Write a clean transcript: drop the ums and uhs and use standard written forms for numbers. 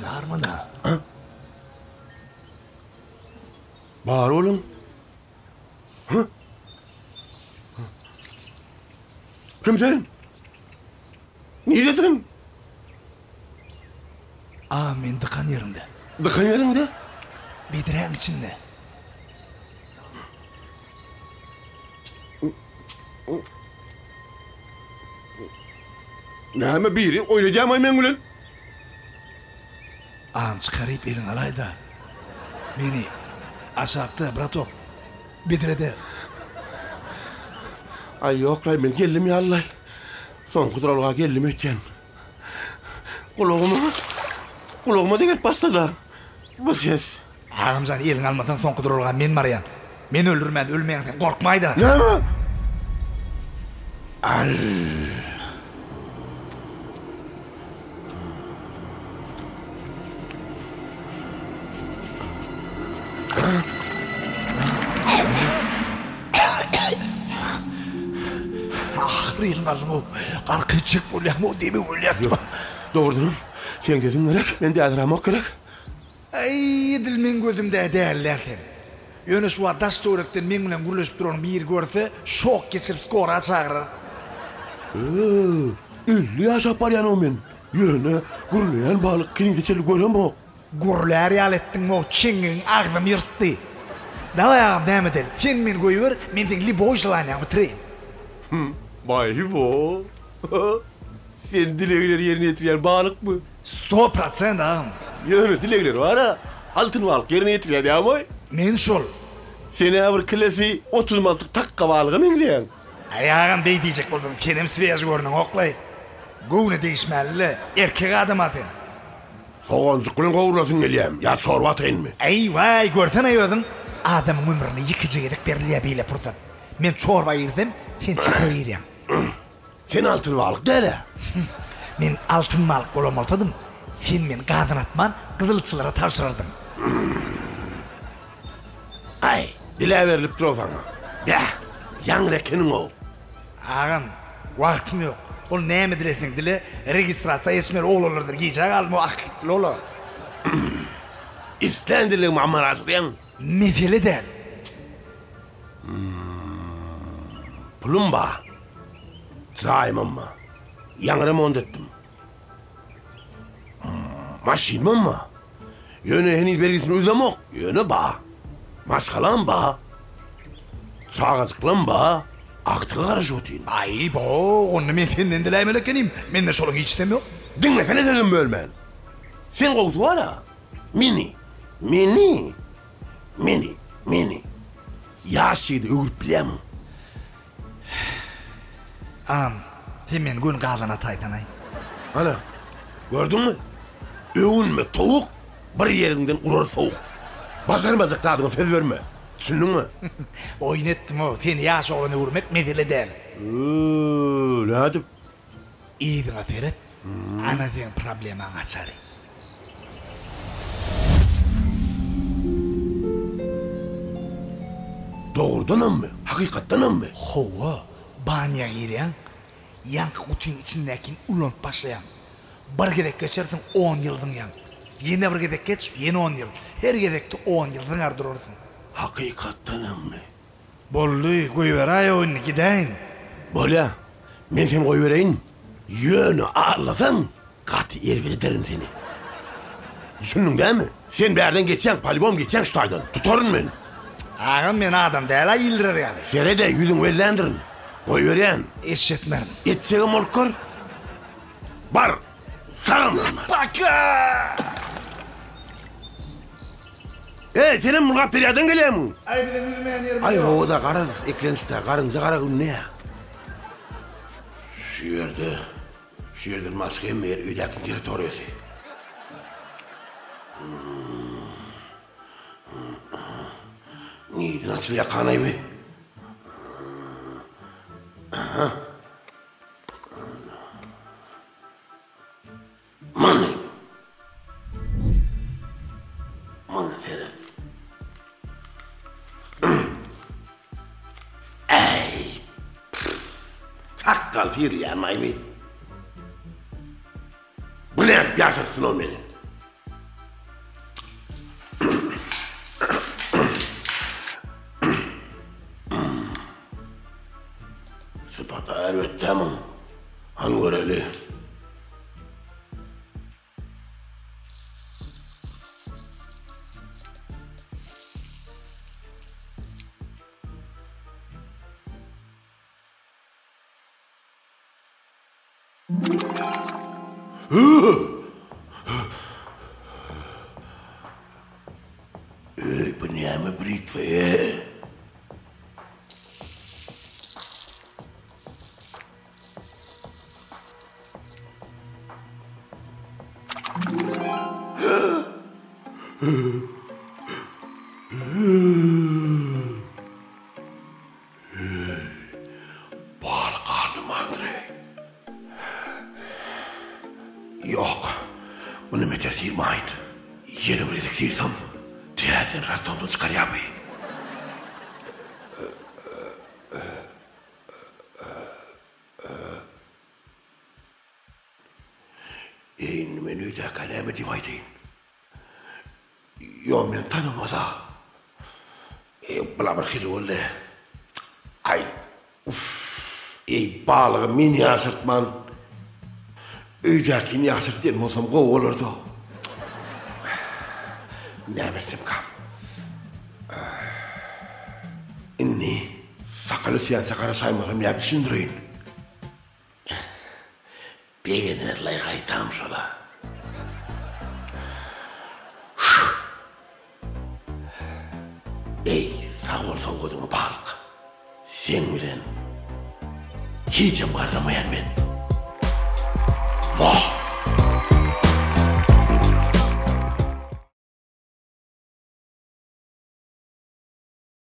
Tanarmyň-a? Bar boluň. Hä? Kim sen? Niresiň? Agam men dykan ýeriňde. Dykan ýeriňde? Bedräň içinde. Näme biri oýnadýamaý meň bilen? Agam çykaryp eliňi alaýda. Meni aşakda bratok bedrede. Aý ýoklaý men geldim ýalylaý. Soňky duralga geldim öýtýän. Gulagyma gulagyma-da gelip başlady bu ses. Agamjan eliňi almasaň soňky duralga men barýan. Men öldürmän ölmeýäň sen gorkmaýda. Näme? Al. Ahyry eliňi aldyň-ow. Gark etjek bolýaň-ow demi bolýar. Dogrudanam seň sesiň gerek, men dälirämok gerek. Äý, edil meň gözümdä däldiä sen. Ýöne şu wagt daş-töwerekden meň bilen gürleşip duranyň biri görse, şok geçirip skora çagyrar. Öö, 50 ýaşap barýan-ow men. Ýöne gürleýän balyk henize çenli göremok. Gürlär ýaly etdiň-ow, çeňňegiň agzymy ýyrtdy. Dawaý agam näme edeli, sen meni goýber, men seň lýuboý želaniýaňy bitireýin. Baý-bo. Sen dilegleri ýerine ýetirýän balykmy? Sto prosent agam. Ýöne dilegleri bar-a. Altyn balyk ýerine ýetirýär diýämoý. Men şol. Sen-ä bir kilesi 30 manatlyk takga balyga meňzeýäň. Aý agam beý diýjek bolsaň senem svež görneňoklaý. Göwne degişmäli-le, erkek adam-a sen. Soganjyk bilen gowrulasyň gelýämi ýa çorba ataýynmy? Äý waý görsen-aý özüň, adamyň ömründe ýekeje gezek berilýär beýle pursat. Men çorba girsem, sen çukura girýäň. Sen altyn balyk däl-ä. Men altyn balyk bolan bolsadym, sen meni gazan atman, gyzylçylara tabşyrardyň. Aý, dil-ä berlip dur-ow saňa. Bäh, ýaňra ekeniň-ow. Agam, wagtym ýok. Ol näme dileseň dile, registrasiýa geçmeli oglanlardan gijä galdym-ow, akyp gitdiler olar. Islän dilegimi amala aşyrýaň. Mesele däl. Pulum bar. Jaýymam bar. Ýaňy remont etdim. Maşynymam bar. Ýöne heniz bergisini üzemok. Ýöne bar. Maşgalam bar. Çagajyklam bar. Agtyga garaşyp otyryn. Aý, bo, onda men senden diläýmeli ekenim. Mende şolaň hiçisem ýok. Diňlesene sözümi bölmän. Sen gowusy bar-a. Meni, meni, meni, meni ýaş ýigide öwrüp bilýärmiň? Agam, sen meni göni gazana ataýsanaý. Ana, gördüňmi? Öwünme, towuk, bir ýeriňden urar sowuk. Başarmajak zadyňa söz berme. Düşündiňmi? Oýun etdim-ow, seni ýaş oglana öwürmek mesele däl. Ööö, nädip? Yzyňa seret, ana seň problemaň açary. Dogrudanammy? Hakykatdanammy? Hawa, banýa girýäň, ýaňky gutyň içindäkini ulanyp başlaýaň. Bir gezek geçersiň, on ýyl zyňýaň. Ýene bir gezek geç, ýene on ýyl. Her gezekde on ýyl zyňar durarsyň. Hakykatdanammy? Boldy, goýberäý-ow indi, gidäýin. Bolýa, men seni goýbereýin. Ýöne aldasaň, gaty erbet ederin seni. Düşündiň dämi? Sen bärden geçýäň, polibom geçýäň şu taýdan. Tutaryn men. Agam, men adam däl-ä ildirer ýaly. Seret-ä, ýüzüňi belländirin. Goýberýän. Eşretmerin. Etjegem bolup gör. Bar, sagam bar. Paka! Eý, senem Murgap derýadan gelýämiň? Aý, biziň üzmeýän ýerimiz Aý, ýok. hawa-da, garaz, eklençde, garynja gara günde. Şu ýerde, şu ýerden başga hemme ýer öýdäkiň territoriýasy. Nirden açylýakanaý bi? Aha. Many. Maňa seret. Äý. Sakgal tirýän maýmy. Bu nädip ýaşatsyn ol meni? Erbet dämiň. Hany göreli. Eý, bu näme britwa, e? Balyk aldym, Andreý. Ýok, muny beter syýrmaýyn. Ýene bir gezek syýrsam, täzeden roddomdan çykarýar bu. Eý, indi men öýdäkä näme diýip aýdaýyn? Ýok, meni tanamaz-a. Eý, bula bir hili boldy. Aý, uff. Eý, balygy men ýaşyrtman, öýdäkini ýaşyrt diýen bolsam gowy bolardy-ow. Näme etsemkäm? Indi sakal ösýänçä garaşaýmasam nädip düşündireýin? Begenerlaý gaýtam şola. Eý, sag bol sowgadyňa balyk. Seň bilen hijem garramaýan men. Wah!